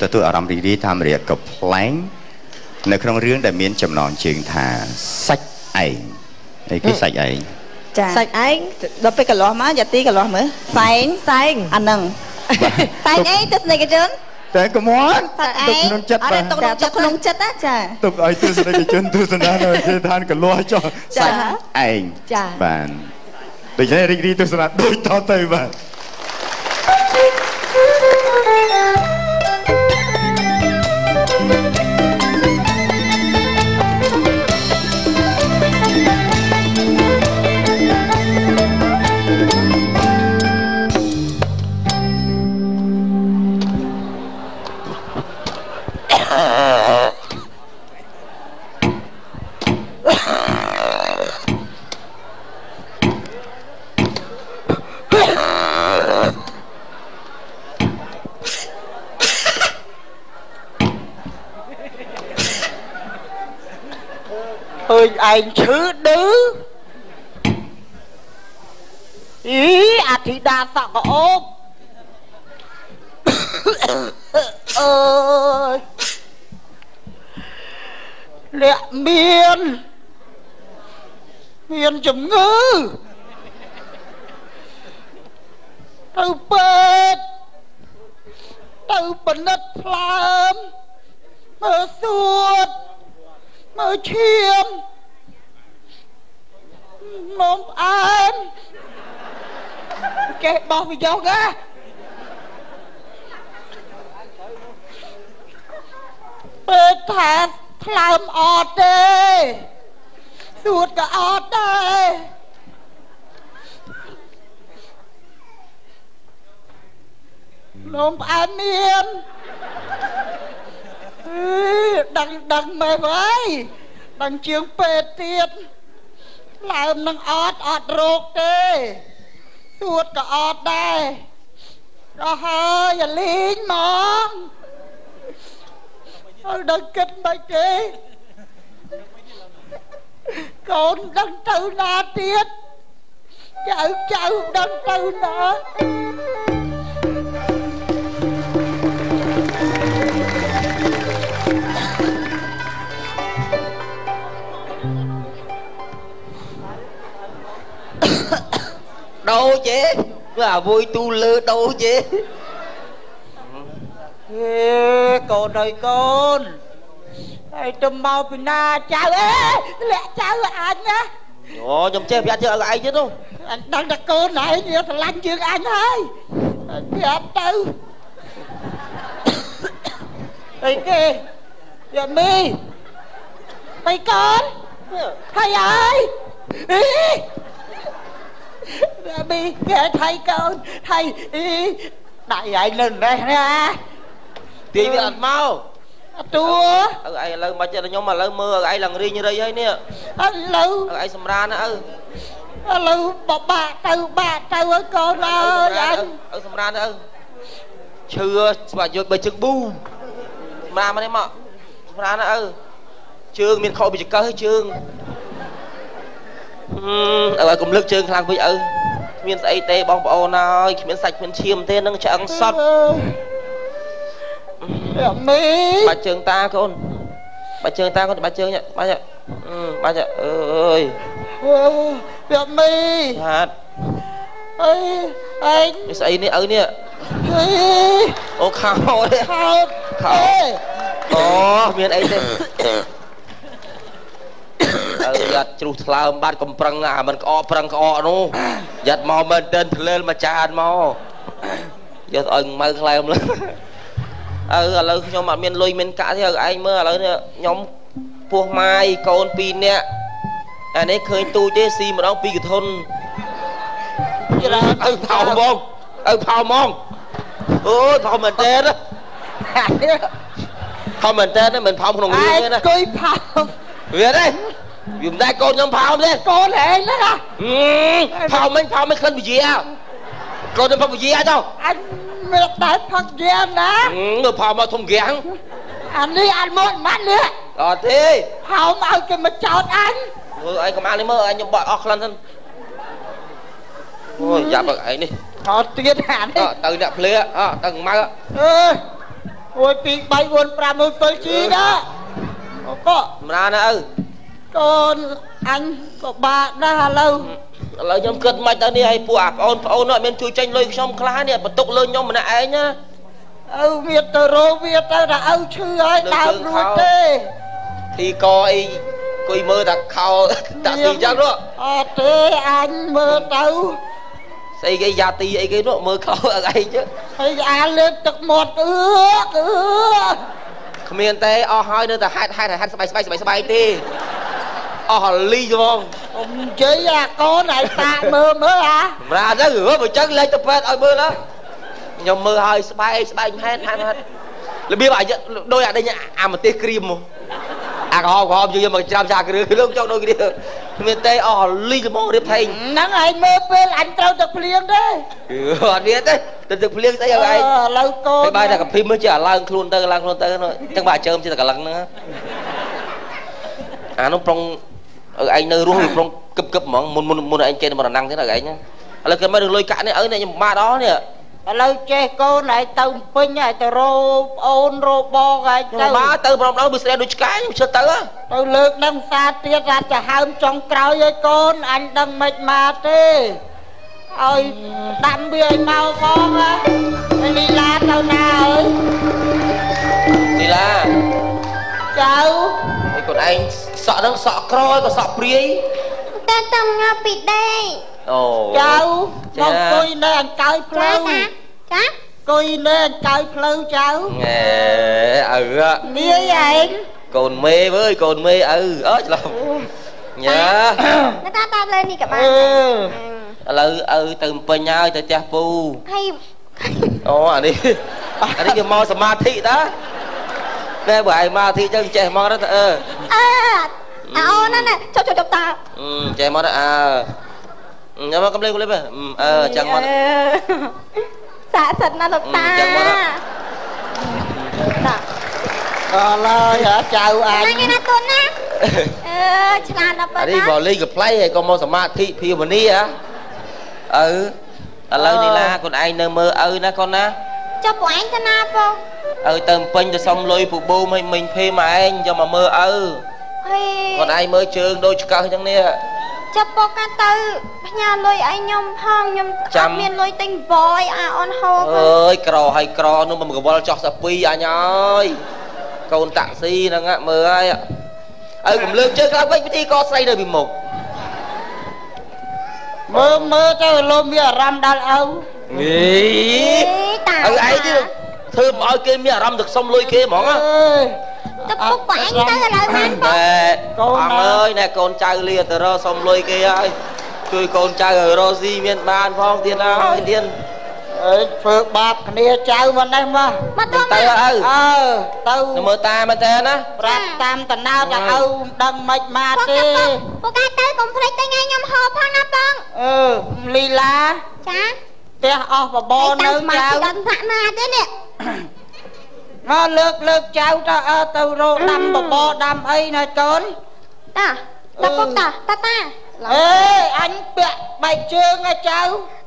ទទួលអារម្មណ៍រីករាយតាមរយៈកំប្លែងនៅក្នុងរឿងដែលមានចំណងជើងថាសាច់ឯងអីគេសាច់ឯងចាសាច់ឯងដល់ពេលកន្លោះមកយ៉ាទីកន្លោះមើលសែងសែងអាហ្នឹងសែងអីទស្សនិកជនតែកុំអត់ទុកក្នុងចិត្តបាទទុកក្នុងចិត្តណាចាទុកឲ្យទស្សនិកជនទស្សនានៅគេឋានកន្លោះចុះសាច់ឯងចាបាទដូច្នេះរីករាយទស្សនាដូចតទៅបាទឃើញឯងឈឺឌឺអីអធិតាសក់ក្អូបអើយលាក់មានជំងឺទៅពេទ្យទៅពិនិត្យថ្លើមមើលសួតមើលឈាមនំផ្អែមគេបោះវាយកណាពេទ្យថាថ្លើមអត់ទេសួតក៏អត់ដែរនំផ្អែមមានដឹងមែនហើយដឹងជាងពេទ្យទៀតឡើងនឹងអត់អត់រោគទេសួតក៏អត់ដែរដល់ហើយអាលីងហ្មងហើយដល់គិតមិនទេកូនដឹងទៅណាទៀតចៅចៅដឹងទៅណាដូចទេអាវុយទូលើដូចទេហេកូនអើយកូនហើយទៅមកពីណាចៅអេលាក់ចៅអញណាអូខ្ញុំចេះប្រាប់ជើងឲ្យឯងទៀតនោះអញដឹងតែកូនឯងវាស្រឡាញ់ជើងអញហើយប្រាប់ទៅអីគេយ៉ាមីបៃកូនហើយហើយអីមីគេថៃកូនថៃអីដាក់ឯងនៅនេះណាទាញវាអត់មកអត់តួឪឯងឥឡូវមិនចិត្តខ្ញុំឥឡូវមើលឪឯងឡើងរីងរៃហើយនេះឥឡូវឪឯងសម្រានណាឪឥឡូវបបាក់ទៅបាក់ទៅឲ្យកូនអើយអញឪសម្រានឪឈឺស្បាច់យកបីជើងប៊ូសម្រានមកនេះមកសម្រានណាឪជើងមានខកពីចង្កឹះជើងឪឲ្យកុំលើកជើងខ្លាំងពេកឪគ្មានស្អីទេបងប្អូនអើយគ្មានសាច់គ្មានឈាមទេនឹងឆ្អឹងសតមីបាច់ជើងតាកូនបាច់ជើងតាកូនបាច់ជើងបាច់បាច់អើយវាមីហាត់អើយឯងស្អីនេះឪនេះអូខោទេខោខោអូមានអីទេឪយ៉ាត់ជ្រុះថ្លើមបាត់កំប្រឹងអាមិនក្អកប្រឹងក្អកនោះយ៉ាត់មកមែនទែនធ្លេលមួយចានមកយកឲ្យម៉ៅខ្លែមលើឪឥឡូវខ្ញុំអត់មានលុយមានកាក់ទេឪឯងមើលឥឡូវនេះខ្ញុំពោះម៉ាយកូន2នាក់អានេះឃើញទូចទេស៊ីម្ដង2កធុនច្រើនឪផោហ្មងឪផោហ្មងអូយផោមែនទែនផោមែនទែនមិនផោក្នុងរឿងទេណាអង្គុយផោវាទេវាមិនដែរកូនខ្ញុំផោទេកូនឯងណាផោមិញផោមិនក្លិនវិជាកូនខ្ញុំផឹកវិជាទៅអញមានតែផឹកយាណាមើលផោមកធំគាំងអានេះអត់មកម៉ាត់នេះអត់ទេផោមកឲ្យគេមកចោតអញមើលឯងកំអាននេះមើលឯងខ្ញុំបត់អស់ក្លិនសិនអូយយ៉ាប់ឯងនេះអត់ទៀតអានេះទៅអ្នកភ្លាទៅម៉ៅអើយ 1 2 3 4 5 6 7ជីណាអូក ម្រាណាឪ កូនអញក៏បាក់ដែរឥឡូវខ្ញុំគិតមិនទៅនេះឲ្យពួកអាប្អូនប្អូននោះអត់មានជួយចេញលុយខ្ញុំខ្លះនេះបន្ទុកលើខ្ញុំម្នាក់ឯងណា ឪវាទៅរោវាទៅថាឪឈឺហើយដើមរួចទេ ធីកអីគួយមើលតែខោតាក់ស៊ីចឹងនោះ អត់ទេអញមើលទៅ ស្អីគេយ៉ាទីអីគេនោះមើលខោអីចឹង ហើយអាលើកទឹកមាត់អឺអឺ គ្មានទេអស់ហើយនៅតែហេតុហេតុហេតុស្បែកស្បែកស្បែកស្បែកទេអស់លីហ្មង អុំនិយាយអាកូនឲ្យតាក់មើលមើលអា ម្រាទៅបើចឹងលេចទៅពេទ្យឲ្យមើលណាខ្ញុំមើលហើយស្បែកស្បែកហេតុហេតុហេតុរបៀបអាដោយអាដេញអាម្ទេសក្រៀមមកអាក្រហមក្រហមយើងមកច្រាមចាគ្រឿងលោកចង់ដូចគ្នាគ្មានទេអស់លីហ្មងរៀបថេង ហ្នឹងឯងមើលពេលអញត្រូវទឹកភ្លៀងទេ អត់មានទេទៅទឹកភ្លៀងស្អីឲ្យឯង ឥឡូវកូន ហើយបាយតែកាភីមើលជាអាឡើងខ្លួនទៅឡើងខ្លួនទៅចឹងបាទចើមជាតកលឹងហ្នឹងអានោះប្រុងឯងនៅរស់វាប្រុងគឹបគឹបហ្មងមុនមុនមុនឯងចេញមករណាំងទៀតឯងឥឡូវគេមករឿងលុយកាក់នេះឪនេះខ្ញុំបាក់ដល់នេះ ឥឡូវចេះកូនឯងទៅពេញឯងទៅរោអូនរោបងឯងទៅ បាទទៅប្រមដល់វាស្រីដូចឆ្កែខ្ញុំជិះទៅ ទៅលើកនឹងសាទៀតថាจะហើមចុងក្រោយឲ្យកូនអញដឹងមិនមកទេឲ្យដាំវាឲ្យមកផងណាលីឡាទៅណាអើយ លីឡាចៅ ឯកូនឯងសក់ហ្នឹងសក់ក្រក៏សក់ព្រាយ តែតំងាពីដេក អូចៅមកអង្គុយនៅអង្កើយផ្លូវ ចា អង្គុយនៅអង្កើយផ្លូវចៅ ងែឪ នាយឯង កូនមេវើយកូនមេឪអើច្រឡំញ៉ា តាតាលើនេះក៏បាន ឥឡូវឪទៅពេញហើយទៅផ្ទះពូ ហើយ អូអានេះអានេះគេមកសមាធិតាតែបើឯងមកធិចឹងចេះមកទៅអឺ អើអូណាណាចុះចុះចុះតា ចេះមកទៅអើញ៉ាំមកកំលេកំលេអឺចឹងមក សាកសិតណាលោកតា ចឹងមក តា អរឡើយចៅអញ ណាណាកូនណាអឺឆ្លាតដល់ប៉ុណ្ណា នេះបើលេងកំប្លែងហើយក៏មកសមាធិភាវនីហ៎ឪឥឡូវនេះឡាកូនឯងនៅមើលឪណាកូនណា ចុះពួកឯងទៅណាបង ឪទៅពេញទៅសុំលុយពូបូមឲ្យមិញភេមកឯងយកមកមើលឪ ហើយកូនឯងមើលជើងដូចឆ្កឹះចឹងនេះ ចុះពកកាទៅផ្ញើលុយឲ្យខ្ញុំផងខ្ញុំអត់មានលុយទិញបយអាអូនហូប អើយក្រហើយក្រនោះមកកវលចោះសាពីអញអើយកូនតាក់ស៊ីហ្នឹងមើលហើយឪកុំលើកជើងឡើងវិញពិធីកស្រីនៅពីមុខ មើលមើលទៅលោមានអារម្មណ៍ដល់ឪ នេះ តា ឪឯងនេះធ្វើមកឲ្យគេមានអារម្មណ៍ទៅសុំលុយគេហ្មង ទៅពុកបងឯងទៅឥឡូវបានបង កូនអើយណែកូនចៅលាទៅរកសុំលុយគេហើយជួយកូនចៅឲ្យរកស៊ីមានបានផងទៀតហើយទៀត អើយធ្វើបាបគ្នាចៅមកនេះមក មកទៅ ទៅឪ អើទៅ មើលតាមែនតើណា ប្រាប់តាមតំណើថាឪមិនដឹងមិនមកទេ ពួកកាទៅកុំភ្លេចទៅថ្ងៃខ្ញុំហូបផងណាបង អឺលីឡា ចា ផ្ទះអស់បបរនៅចៅ ដល់ថ្នាក់ណាទេនេះ មកលើកលើកចៅទៅអើទៅរកដាំបបរដាំអីណាកូន តាតាពុកតាតាតា អេអញពាក់បែកជើងណាចៅ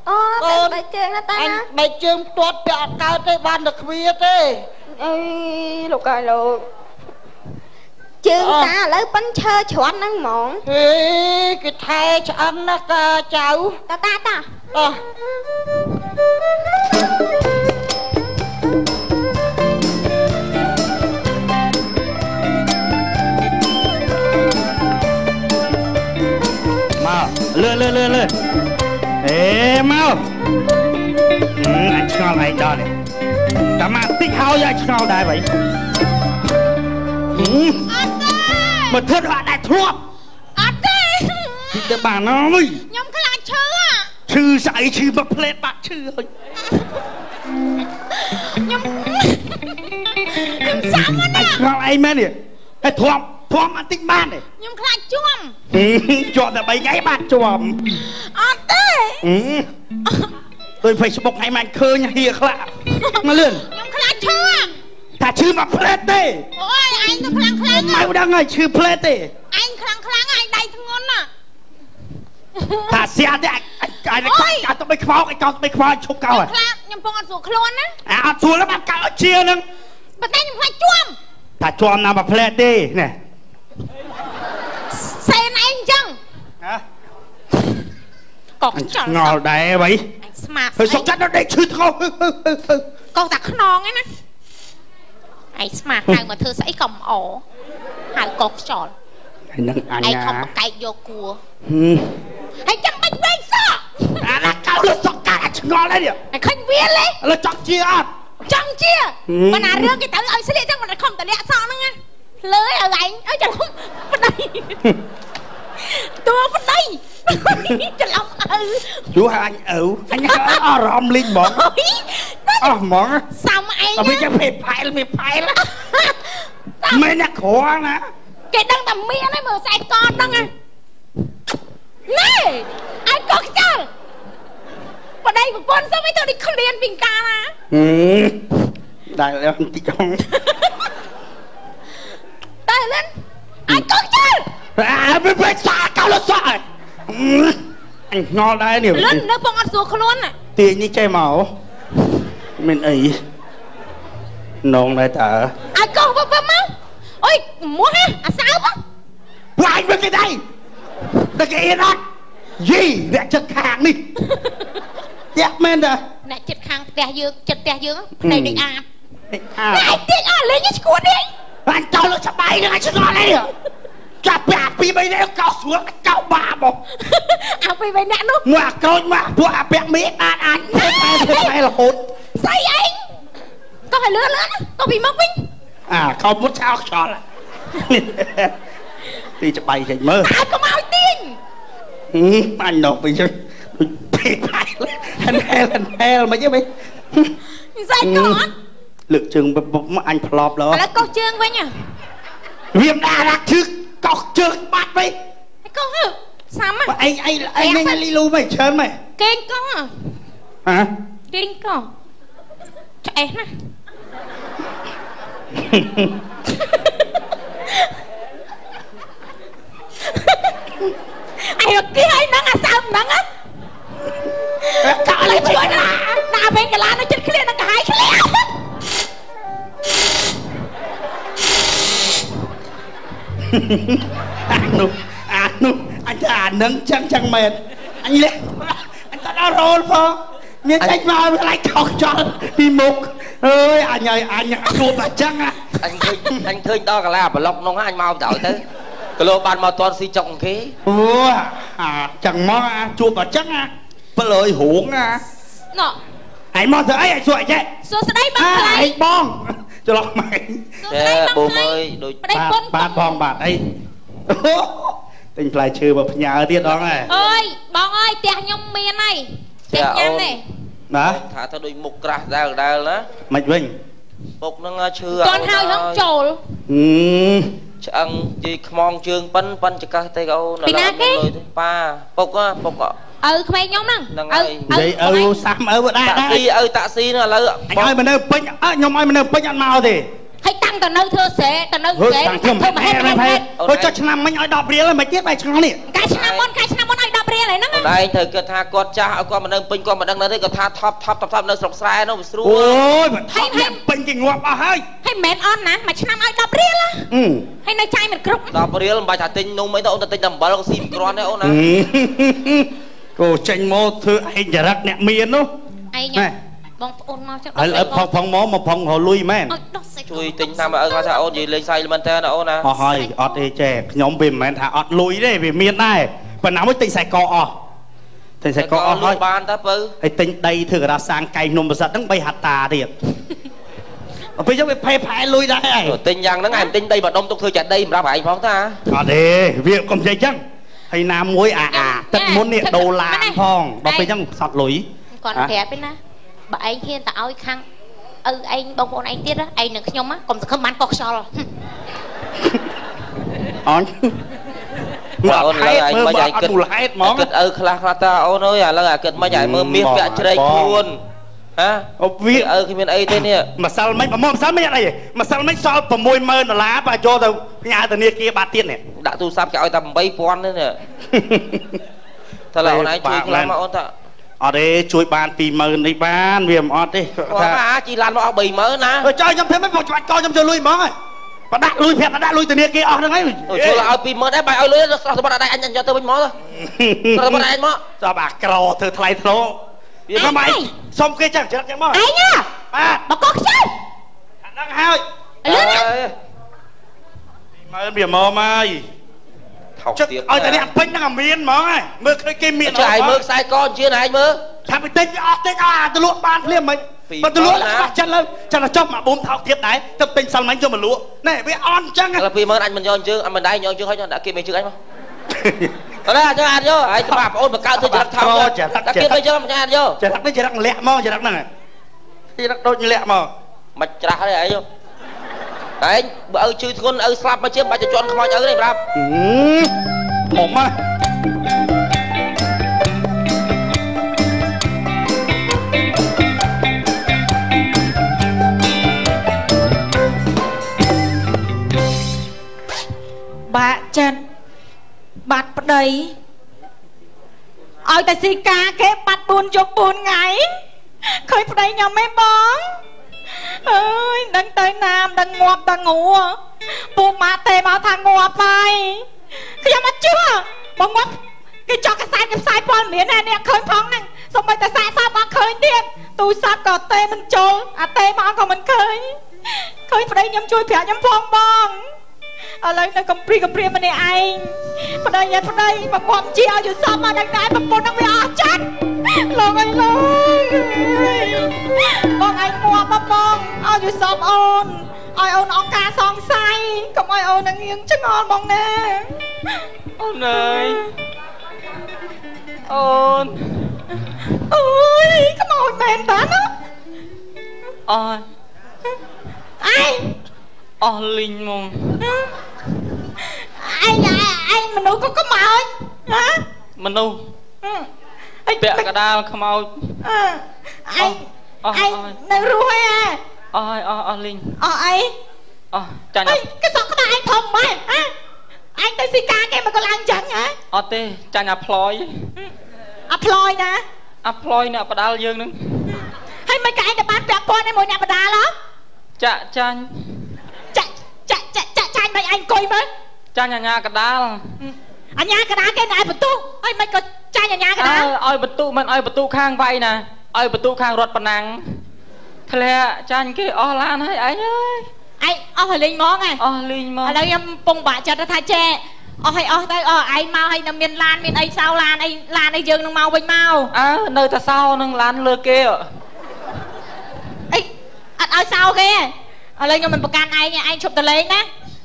អូកូនបែកជើងណាតា អញបែកជើងទាត់ពាក់អត់កើតទេបានតែគ្វាទេ អីលោកកាយលោកជើងតាឥឡូវប៉ិនឈើច្រាន់ហ្នឹងហ្មង ហេគេថែឆ្អឹងណាស់កាចៅ តាតាតា អោះ មកលឿនលឿនលឿនលឿនអេមកអញឆ្ងល់ឯងដល់នេះតែមកតិចហើយឲ្យឆ្ងល់ដែរវ៉ៃ អត់ទេ បើធ្វើអត់ដែរធ្លាប់ អត់ទេ ទៅបានហើយ ខ្ញុំខ្លាចឈឺ ឈឺស្អីឈឺមកផ្លេតបាក់ឈឺហើយ ខ្ញុំខ្ញុំសាំណា អញឆ្ងល់ឯងមែននេះហើយធ្លាប់ធ្លាប់អត់តិចបានទេ ខ្ញុំខ្លាចជាប់ ជាប់តែ3ថ្ងៃបានជាប់ អត់ទេ ដូច Facebook ថ្ងៃមិនឃើញហៀខ្លាក់មកលឿន ខ្ញុំខ្លាចឈឺ ថាឈឺមកផ្លេតទេ អូយឯងទៅខ្លាំងខ្លាំង មកដឹងហើយឈឺផ្លេតទេ ឯងខ្លាំងខ្លាំងឯងដៃធ្ងន់ណា ថាស្យាទេអញអញទៅបីខ្វោកឯងកោទៅបីខ្វោកឈប់កោ ខ្លាចខ្ញុំពងអត់ស្រួលខ្លួនណា អាអត់ស្រួលបានកោជាហ្នឹង ប៉ុន្តែខ្ញុំខ្លាចជាំថាជាំណាមួយផ្លែទេនេះសែនឯងអញ្ចឹងណាកោះចល់ងល់ដែរអ្វីស្មាហើយសុកចិត្តដល់ដេកឈឺធ្ងោកោះតាខ្នងឯណាឯងស្មាហៅមកធ្វើស្អីក៏មិនអហៅកោះខ្យល់ហើយនឹងអញ្ញាឯងខំបកែកយកគួហើយចាំបាច់វែងសក់អាណាកោលសក់កាត់ឆ្ងល់ហើយនេះឯងឃើញវាលេឥឡូវចង់ជាអត់ចង់ជាមិនណារឿងគេត្រូវឲ្យស្លៀកចឹងមិនខំតលាក់សក់ហ្នឹងណាលើឲ្យឯងអើច្រឡំប្តីតួប្តីច្រឡំឪយូរអញឪអញអារម្មណ៍លេងហ្មងអស់ហ្មងសាំឯងដល់ពេលចឹងភេផែលវាផែលមែនអ្នកក្រណាគេដឹងតែមានហើយមើលខ្សែកដឹងណាណែឯងកោះខ្យល់ប្តីប្រពន្ធសុំឲ្យទៅដូចឃ្លានពីកាលណាដែលបន្តិចហងតែលិនឯងកោះខ្យល់អាវាបែកសាកោលសក់អញងល់ដែរនេះលិននៅពងអត់ស្រួលខ្លួនណាទាញនេះចេះមកមានអីនងដែរតើឲ្យកោះវឹបមកអុយមួះអាសើបវាយមើលគេដែរតែគេអៀនអត់យីអ្នកចិត្តខាងនេះតាក់មែនតាអ្នកចិត្តខាងផ្ទះយើងចិត្តផ្ទះយើងភ្នែកដូចអាបអាបឯងទៀតអស់លេងឈួតនេះអញចោលលើស្បែកនឹងអញឆ្ងល់អីចាប់ពីអាពីរបីនាក់កោស្រួលកោបាមកអាពីរបីនាក់នោះមួយអាក្រូចមួយពួកអាពាក់មេបានអញតែរហូតស្អីឯងកោះឲ្យលឿនលឿនកោះពីមុខវិញអាខោមុតឆោខ្យល់ទីច្បៃចេញមើលតែកុំឲ្យទាញអញនោះវិញដូចពេកផែលហែលហែលមិនទេវិញស្អីកោះអត់លើកជើងមកអញផ្លប់ដល់ឥឡូវកោះជើងវិញវាមិនដាក់ដាក់ឈឺកោះជើងបាត់វិញកោះហឺសាំឯងឯងឯងលីលូមិនច្រើនមែនគេងកោះហ៎គេងកោះឆ្អេះណាឯងគេឲ្យនឹងអាសើមហ្នឹងណាកោះឡើយជួយណាដាក់វិញកាឡានៅចិត្តឃ្លានឹងកាហាយឃ្លាអានោះអានោះអញថាអានឹងចឹងចឹងមែនអញលេអញតដល់រោលផងមានចេញមកវាឡៃខុសចោលពីមុខអើយអញឲ្យអញជួបតែចឹងអញឃើញដល់កាឡាប្លុកនោះអញមកដល់ទៅគីឡូបានមកតន់ស៊ីចុកគេអូអាចឹងមកអាជួបតែចឹងអាប្លើយរួងអាណ៎ឯងមកធ្វើអីឯងសួរអីចេះសួរស្ដីបងថ្លៃឯងបងច្រឡំម៉ែទេបូមអើយដូចបាទបងបាទអីទិញផ្លែឈើមកផ្ញើទៀតអងហ៎អើយបងអើយផ្ទះខ្ញុំមានហើយផ្ទះញ៉ាំទេបាទថាទៅដូចមុខក្រាស់ដែលដែលណាមិនវិញពុកនឹងឈឺអត់ហើយហងចូលឆ្អឹងជីខ្មងជើងប៉ិនប៉ិនចកេះទេអូនពីណាគេប៉ាពុកពុកឪក្មេងខ្ញុំហ្នឹងឪនិយាយឪសាំឪដែរតាក់ស៊ីឪតាក់ស៊ីហ្នឹងឥឡូវអញឲ្យមកនៅពេញខ្ញុំឲ្យមកនៅពេញអត់មកទេហើយតាំងទៅនៅធ្វើស្រែទៅនៅស្រែធ្វើមហេតុមហេតុហូចចុះឆ្នាំមិញឲ្យ10រៀលមិនទៀតបែរឆ្ងល់នេះកាលឆ្នាំមុនកាលឆ្នាំមុនឲ្យ10រៀលហើយហ្នឹងឯងត្រូវគិតថាគាត់ចាស់ឲ្យគាត់មកនៅពេញគាត់មិនដឹងនៅទេគាត់ថាថប់ថប់ថប់ថប់នៅស្រុកស្រែនោះវាស្រួលអូយបើថប់អ្នកពេញគេងាប់អស់ហើយហើយមិនមែនអន់ណាមួយឆ្នាំឲ្យ10រៀលហើយនៅចាយមិនគ្រប់10រៀលមិនបាច់ថាទិញនំអីទៅអូនទៅទិញតែអំបិលក៏ស៊ីមិនគ្រាន់ដែរអូនណាគោចេញមកធ្វើឯងចរិតអ្នកមាននោះឯងបងប្អូនមកចឹងហើយផងផងមកមកផងរលុយមែនជួយទិញតាមឪគាត់ថាអូននិយាយលេងសើចមែនតើអូនណាអស់ហើយអត់ទេចេះខ្ញុំវាមិនមែនថាអត់លុយទេវាមានដែរប៉ុន្តែមួយទិញខ្សែកអស់ទិញខ្សែកអស់ហើយបានតើពៅហើយទិញដីធ្វើការសាងកែងនំប្រសិទ្ធហ្នឹង3ហត្តាទៀតដល់ពេលចឹងវាផេផែលុយដែរឯងទិញយ៉ាងហ្នឹងឯងទិញដីបដុំទុកធ្វើចាដីសម្រាប់ឯងផងតាអត់ទេវាកុំនិយាយចឹងហើយណាមួយអាទឹកមុននេះដូឡាផងដល់ពេលចឹងសត់លុយគាត់ប្រាប់ទេណាបើឯងហ៊ានទៅឲ្យខាងឪឯងបងប្អូនឯងទៀតឯងនឹងខ្ញុំកុំសង្ឃឹមបានកោះខ្យល់អញ អូនឥឡូវឯងមិនឯងគិត មូលហេតុហ្មង គិតឪខ្លះខ្លះតាអូនអើយឥឡូវអាគិតមិនឯងមើលមាសពាក់ជ្រែកខ្លួនហ៎ វា ឪគ្មានអីទេនេះ ម្សិលមិញម្សិលមិញអត់អីម្សិលមិញសល់60000ដុល្លារបើចូលទៅផ្ញើធនាគារបាត់ទៀតនេះ ដាក់ទូរស័ព្ទគេឲ្យតែ8000ទេនេះតើអូនឯងជួយខ្លះមកអូនតា អត់ទេជួយបាន20000នេះបានវាមិនអត់ទេថាអាជីឡានមកអស់30000ណាចើខ្ញុំប្រាប់មិនមកច្បាច់កខ្ញុំចូលលុយហ្មងហើយបដាក់លុយប្រាប់ដាក់លុយធនាគារអស់ហ្នឹងហើយចូលឲ្យ20000ដែរបាយឲ្យលុយស្រស់សម្បត្តិដៃអញយកទៅវិញមកស្រស់សម្បត្តិអញមកស្រាប់អាក្រធ្វើថ្លៃថ្នូរវាមិនសុំគេចឹងច្រឹកចឹងមកឯងបាទបកខ្ចៅអាហ្នឹងហើយលឿនណា20000វាមកហើយថោកទៀតឲ្យតែអ្នកពេញហ្នឹងអាមានហ្មងហើយមើលឃើញគេមានចុះឯងមើលខ្សែកជាឯងមើលថាទៅទិញអស់ទិញអស់អាទៅលក់បានភ្លាមមិនបើទៅលក់ច្បាស់ចិត្តលើចាំតែចុះមកបូមថោកទៀតដែរទៅទិញសិលមិញយកមកលក់ណែវាអន់ចឹងឥឡូវ20000អញមិនយកជើងអញមិនដែរយកជើងហើយដាក់គេមិនជើងអញមកអត់ទេអត់យកហើយច្បាស់បងអូនបង្កើតធ្វើចរិតថោកដាក់គេមិនជើងមិនអត់យកចរិតនេះចរិតលាក់មកចរិតហ្នឹងចរិតដូចលាក់មកមិនច្រាស់ទេឯងឯងបើឪឈឺធ្ងន់ឪស្លាប់មកជាបាច់ទៅជន់ខ្មោចឪទេប្រាប់ធំណាបាក់ចិត្តបាត់ប្តីឲ្យតែស៊ីការគេបាត់4យប់4ថ្ងៃឃើញប្តីខ្ញុំទេបងអើយដឹងទៅណាមិនដឹងងាប់ដឹងងួពូម៉ាទេមកថាងាប់ហើយខ្ញុំអត់ជឿបងងាប់គេចောက်កសែតគេផ្សាយព័ត៌មានណាអ្នកឃើញផងហ្នឹងសូម្បីតែសាកសពអត់ឃើញទៀតទូរស័ព្ទក៏ទេមិនចូលអាទេមកក៏មិនឃើញឃើញប្តីខ្ញុំជួយប្រាប់ខ្ញុំផងបងឥឡូវនៅកំព្រីកំព្រាម្នាក់ឯងប្តីឯប្តីមកងាប់ជាឲ្យយល់សពមកដឹងតែប្រពន្ធនឹងវាអស់ចិត្តលោកអើយលោកបងឯងងាប់មកបងឲ្យយល់សពអូនឲ្យអូនអង្ការសង្ស័យកុំឲ្យអូននឹងងៀងឆ្ងល់បងណាអូនអើយអូនអូយខ្មោចមែនតាណាអើយឯងអស់លីងហ្មងឯងឯងមនុស្សក៏ខ្មោចហ៎មនុស្សពាក់កដាលខ្មោចឯងឯងនៅរស់ហើយអស់ហើយអស់លីងអស់អីអស់ចាញ់គេសក់ក្បាលឯងធំម៉េចហ៎ឯងទៅស៊ីការគេមកក៏ឡើងចឹងហ៎អត់ទេចាញ់អាផ្លយអាផ្លយណាអាផ្លយអ្នកបដាលយើងនឹងហើយមិនក៏ឯងទៅបានពាក់ព័ន្ធជាមួយអ្នកបដាលហ៎ចាក់ចាញ់ចាក់ចាក់ចាក់ចាញ់មិនឯងអង្គុយមើលចាញ់អាញាកដាលអាញាកដាលគេឲ្យបន្ទុហើយមិនក៏ចាញ់អាញាកដាលឲ្យបន្ទុមិនឲ្យបន្ទុខាងវាយណាឲ្យបន្ទុខាងរត់ប៉ណាំងធ្លាក់ចាញ់គេអស់ឡានហើយឯងអើយឯងអស់លេងហ្មងហ៎អស់លេងហ្មងឥឡូវខ្ញុំពងបាក់ចិត្តថាចេះអស់ហើយអស់ទៅអស់ឯងមកហើយនៅមានឡានមានអីសោឡានអីឡានអីយើងនឹងមកវិញមកអើនៅតែសោនឹងឡានលើគេអីអត់ឲ្យសោគេឥឡូវខ្ញុំមិនប្រកាន់ឯងឯងឈប់ទៅលេងណា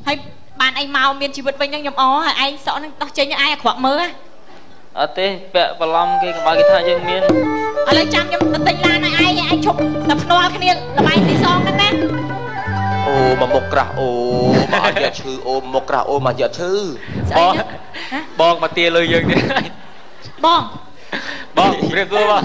ហើយបានឯងមកមានជីវិតវិញហ្នឹងខ្ញុំអហើយឯងសក់ហ្នឹងដោះចេញឯងអាក្រក់មើលអត់ទេពាក់បន្លំគេកុំឲ្យគេថាយើងមានឥឡូវចាំខ្ញុំទៅទិញឡានឲ្យឯងឯងឈប់តែភ្នាល់គ្នាលបែងទីសងហ្នឹងណាអូមកមុខក្រាស់អូមកឲ្យយកឈឺអូមុខក្រាស់អូមកយកឈឺបងបងមកទាលុយយើងទៀតបងបងរៀបសួរបង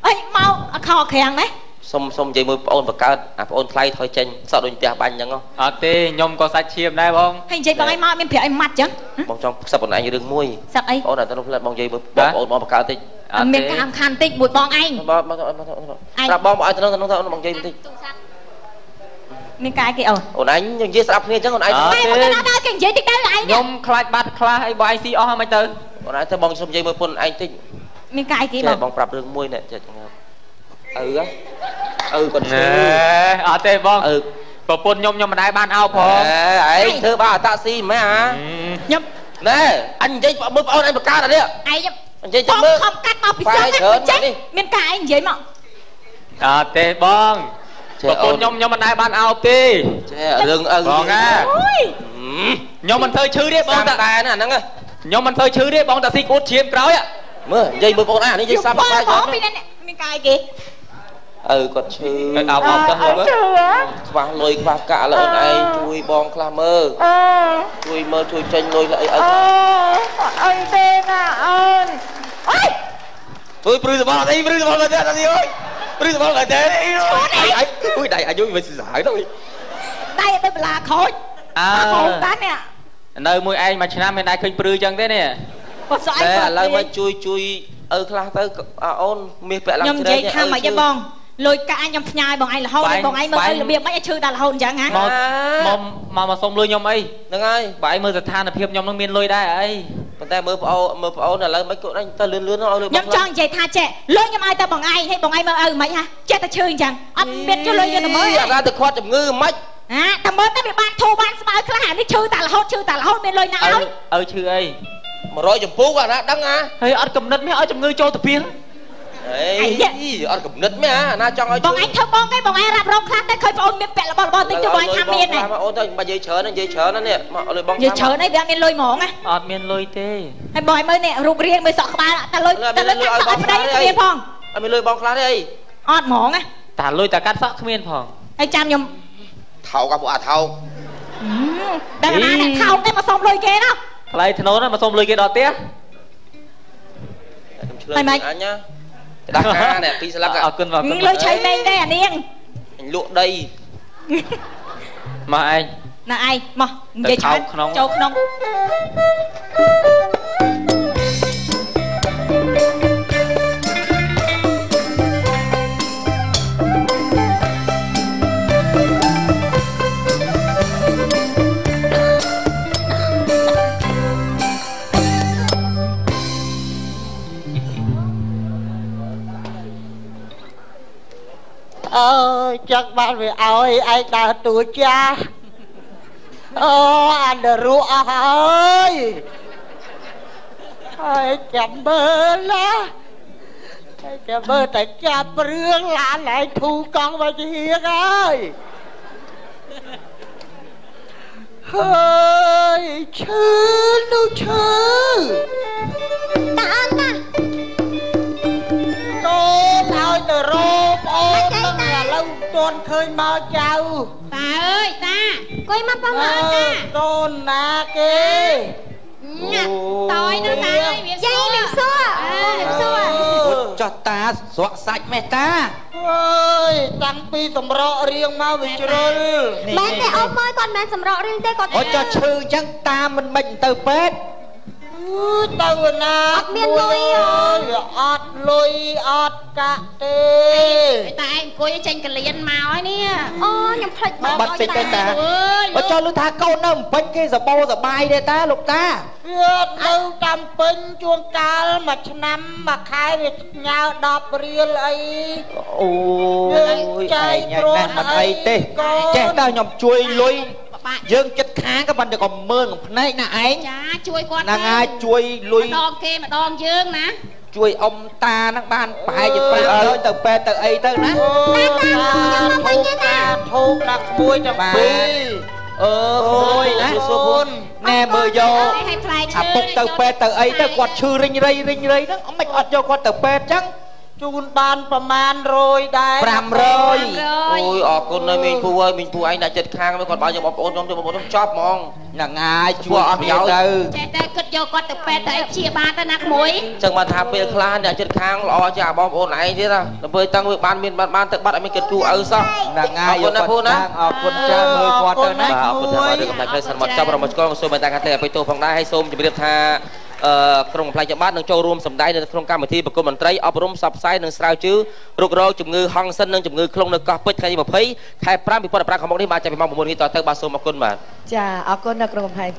អីមកអខោក្រាំងណាសុំនិយាយមួយប្អូនបង្កើតអាប្អូនថ្លៃថយចេញសក់ដូចផ្ទះបាញ់អញ្ចឹងអត់ទេខ្ញុំក៏សាច់ឈាមដែរបងហើយនិយាយបងឯងមកមានប្រាប់ឲ្យម៉ាត់អញ្ចឹងបងចង់ខ្សឹបខ្លួនឯងរឿងមួយខ្សឹបអីបងអូនតែផ្លែបងនិយាយមួយបងប្អូនបងបង្កើតតិចមានការសំខាន់តិចមួយបងឯងបងស្រាប់បងមកឲ្យទៅនោះទៅបងនិយាយបន្តិចមានកាយគេអូនអូនឯងនិយាយស្រាប់គ្នាអញ្ចឹងអូនឯងតែមកដល់គេនិយាយតិចទៅឯងខ្ញុំខ្លាចបាត់ខ្លះអីបងឯងស៊ីអស់ហើយមិនទៅអូនឯងទៅបងសុំនិយាយមួយពុនឯងតិចមានកាយគេបងបងប្រាប់រឿងមួយណែចិត្តឪឪគាត់ឈឺអត់ទេបងឪប្រពន្ធខ្ញុំខ្ញុំមិនដែរបានអោបផងឯងធ្វើបាអាតាក់ស៊ីម៉េចអាខ្ញុំណែអញនិយាយមើលប្អូនឯងបង្កើតអានេះឯងនិយាយចាំមើលខំកាត់មកពីស្រុកចេះមានការឯងនិយាយមកអត់ទេបងប្រពន្ធខ្ញុំខ្ញុំមិនដែរបានអោបទេចេះរឿងឪបងអាខ្ញុំមិនធ្វើឈឺទេបងតែណាហ្នឹងខ្ញុំមិនធ្វើឈឺទេបងតែស៊ីក្អួតឈាមក្រោយមើលនិយាយមើលបងអានេះនិយាយសាប់សាយបងពីនេះមានការអីគេឪគាត់ឈឺអោបអោបទៅឈឺខ្វះលុយខ្វះកាក់ឥឡូវអូនឯងជួយបងខ្លះមើលជួយមើលជួយចេញលុយអីឪអត់អីទេណាអូនអើយជួយព្រឺសបល់អីព្រឺសបល់ទៅអីអើយព្រឺសបល់ទៅទេអីអុយដៃអាយុវាសាហាវទៅដៃទៅបន្លាខូចអើខូចតានេះនៅមួយឯងមួយឆ្នាំមានដៃឃើញព្រឺចឹងទេនេះបើស្អីឥឡូវមកជួយជួយ ឪខ្លះទៅអូនមាសពាក់ឡើងខ្ញុំនិយាយថាម៉េចទេបងលុយកាក់ខ្ញុំផ្ញើបងឯងរហូតបងឯងមើលរបៀបម៉េចឲ្យឈឺដល់រហូតអញ្ចឹងហ៎មកមកសុំលុយខ្ញុំអីហ្នឹងហើយបើឯងមើលស្ថានភាពខ្ញុំនឹងមានលុយដែរអីប៉ុន្តែមើលប្អូនឥឡូវមិនគាត់ទៅលឿនលឿនឲ្យលុយខ្ញុំចង់និយាយថាចេះលុយខ្ញុំឲ្យតែបងឯងឲ្យបងឯងមើលឪមិនហ่ะចេះតែឈឺអញ្ចឹងអត់មានជលុយយកទៅមើលអត់ទៅខាត់ជំងឺមិនហាតែមើលតែវាបានធូរបានស្បើយខ្លះអានេះឈឺតែរហូតឈឺតែរហូតមានលុយណាឲ្យឪឈឺអី100ចម្ពោះអាណាដឹងអាហើយអត់កំណត់មានឲ្យជំងឺចូលទៅពីអីអត់កំណត់មែនអាណាចង់ឲ្យបងឯងធ្វើបងគេបងឯងរ៉ាប់រងខ្លះតែឃើញបងអូនមានពាក់របស់របរតិចទៅបងឯងថាមានហ៎អូនទៅបើនិយាយច្រើននិយាយច្រើនណានេះមកលុយបងនិយាយច្រើនអីវាអត់មានលុយហ្មងណាអត់មានលុយទេហើយបងឯងមើលនេះរូបរាងមើលសក់ក្បាលតែលុយតែលុយកាត់សក់ឲ្យប្តីគ្មានផងអត់មានលុយបងខ្លះទេអីអត់ហ្មងណាតែលុយតែកាត់សក់គ្មានផងហើយចាំខ្ញុំថោកពួកអាថោកដល់ណាអ្នកថោកទេមកសុំលុយគេណាថ្លៃធ្នូណាមកសុំលុយគេដល់ផ្ទះខ្ញុំឆ្លើយអញណាដាស់ការនេះពីរស្លឹកអរគុណបងលុយឆៃមេងទេអានាងអញលក់ដីមកឯងណាឯងមកនិយាយច្រើនចូលក្នុងអើយចឹងបានវាឲ្យឯងដើរតួចាស់អូអានរੂអស់ហើយហើយចាំមើលណាហើយចាំមើលតែចាប់រឿងឡានឯងធូកង់មកជាហៀងហើយហើយឈឺនោះឈឺតាអូនតាកូនឲ្យទៅរកប្អូននឹងឥឡូវមិនទាន់ឃើញមកចៅតាអើយតាអង្គុយមកបងមកតាកូនណាគេតយនោះតាអើយវាសួរយាយសួរសួរចោះតាស្រក់សាច់ម៉េះតាអើយតាំងពីសម្រក់រៀងមកវាជ្រុលមែនទេអ៊ំអើយគាត់មិនសម្រក់រៀងទេគាត់អូចោះឈឺអញ្ចឹងតាមិនមិនទៅពេទ្យទៅណាអត់មានលុយវាអត់លុយអត់កាក់ទេតែឯងអង្គុយចេញកលៀនមកហើយនេះអូខ្ញុំភ្លេចបាត់តិចទេតាបើចោះលឺថាកូននៅពេញគេសបោសបាយទេតាលោកតាវានៅតាមពេញជួនកាលមួយឆ្នាំមួយខែវាញើ10រៀលអីអូយចែកគ្រាន់មិនអីទេចេះតើខ្ញុំជួយលុយយើងចិត្តខាងក៏ប៉ុន្តែក៏មើលក្នុងភ្នែកណាឯងចាជួយគាត់ហ្នឹងហើយជួយលុយម្ដងគេម្ដងយើងណាជួយអ៊ំតាហ្នឹងបានប្រហែលជា500ទៅពេទ្យទៅអីទៅណាតាខ្ញុំមកវិញទេតាធូបដាក់ក្មួយទាំងពីរអើយណាណែមើលយកអាពុកទៅពេទ្យទៅអីទៅគាត់ឈឺរិញរៃរិញរៃហ្នឹងមិនអត់យកគាត់ទៅពេទ្យចឹងជូនបានប្រមាណ100ដែរ500អូយអរគុណណាស់មីងពូអើយមីងពូឯងដាក់ចិត្តខាងគាត់បើយកបងប្អូនខ្ញុំទៅបងប្អូនខ្ញុំចប់ហ្មងហ្នឹងហើយជួយអត់ប្រយោជន៍ទៅចេះតែគិតយកគាត់ទៅពេទ្យទៅអីព្យាបាលទៅណាក្មួយចឹងបានថាពេលខ្លះអ្នកចិត្តខាងល្អជាងបងប្អូនឯងទៀតណាដល់ពេលតាំងវាបានមានបានទៅបាត់អត់មានគិតគូឪសោះហ្នឹងហើយអរគុណណាពូណាអរគុណចាស់មើលគាត់ទៅណាអរគុណថារឿងកំ pl ែងផ្លេសិនមកចប់របស់ឆ្កងសូមតែខាងទេអភ័យទោសផងដែរហើយសូមជម្រាបថាក្រុមកំ pl ែងច្បាប់នឹងចូលរួមសម្ដែងនៅក្នុងកម្មវិធីប្រគំមន្ត្រីអប់រំផ្សព្វផ្សាយនិងស្រាវជ្រាវរុករកជំងឺហង្សិននិងជំងឺខ្លងនៅកោះពេជ្រថ្ងៃទី20ខែ5 2015ខាងមុខនេះបាទចាប់ពីម៉ោង9:00នេះតទៅបាទសូមអរគុណបាទចាអរគុណដល់ក្រុមកំ pl ែង